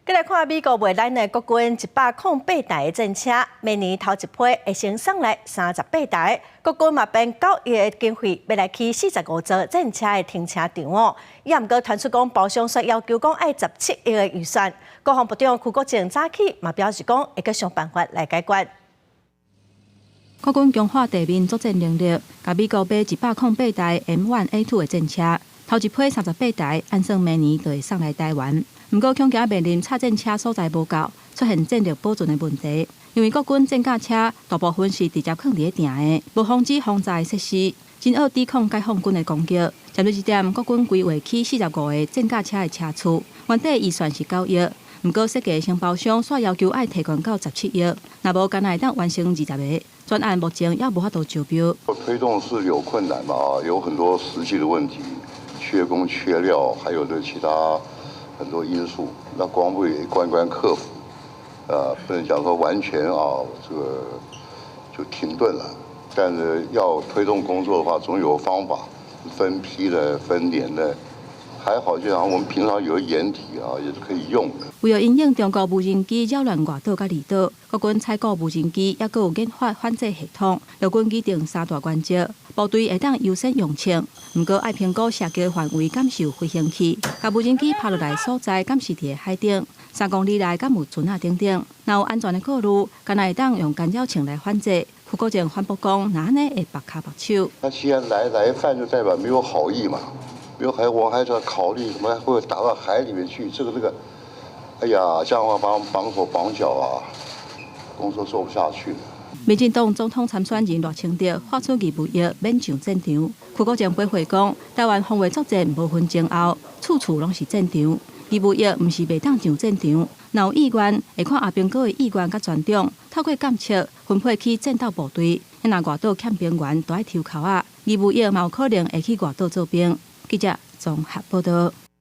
再來看美國賣咱的國軍108台的戰車，明年頭一批會先送來38台。國軍嘛編9億的經費，欲來起45座戰車的停車場哦。也毋過傳出講，包商說要求講愛17億的預算。國防部長邱國正早起嘛表示講，會閣想辦法來解決。國軍強化地面作戰能力，共美國買108台 M1A2 的戰車，頭一批38台，按算明年就會送來台灣。毋過，恐驚面臨拆戰車所在無夠，出現戰力保存的問題。因為國軍戰甲車大部分是直接囥佇咧埕的，無防止風災設施，真惡抵抗解放軍的攻擊。針對這點，國軍規劃起45個戰甲車的車厝，原底預算是9億，毋過設計承包商煞要求愛提懸到17億，若無干焦會當完成20個，專案目前猶無法度招標。推動是有困難嘛，有很多實際的問題，缺工缺料，還有這其他很多因素，那國防部也一關關克服，不能講說完全啊，這個就停頓了。但是要推動工作的話，總有方法，分批的、分年的，還好，就像我們平常有掩體啊，也是可以用的。為了因應中國無人機擾亂外島佮離島，國軍採購無人機，猶閣有研發反制系統。陸軍擬定三大原則，部隊會當優先用槍，毋過愛評估射擊範圍敢是有飛行器，共無人機拍落來所在敢是佇海頂，3公里內敢有船仔等等。若有安全的顧慮，敢若會當用干擾槍來反制。邱國正反駁講，若按呢會縛跤縛手。那既然來犯，就代表沒有好意嘛，沒有海，我還在考慮什麼會打到海裡面去，這個這個，哎呀，這樣的話把我們綁手綁腳啊，工作做不下去。民進黨總統參選人賴清德發出義務役免上戰場。邱國正回回講，台灣防衛作戰無分前後，處處攏是戰場。義務役毋是袂當上戰場，若有意願，會看阿兵哥的意願佮專長，透過檢測分配去戰鬥部隊。若外島欠兵員，就愛抽籤仔。義務役嘛有可能會去外島做兵。記者綜合報道。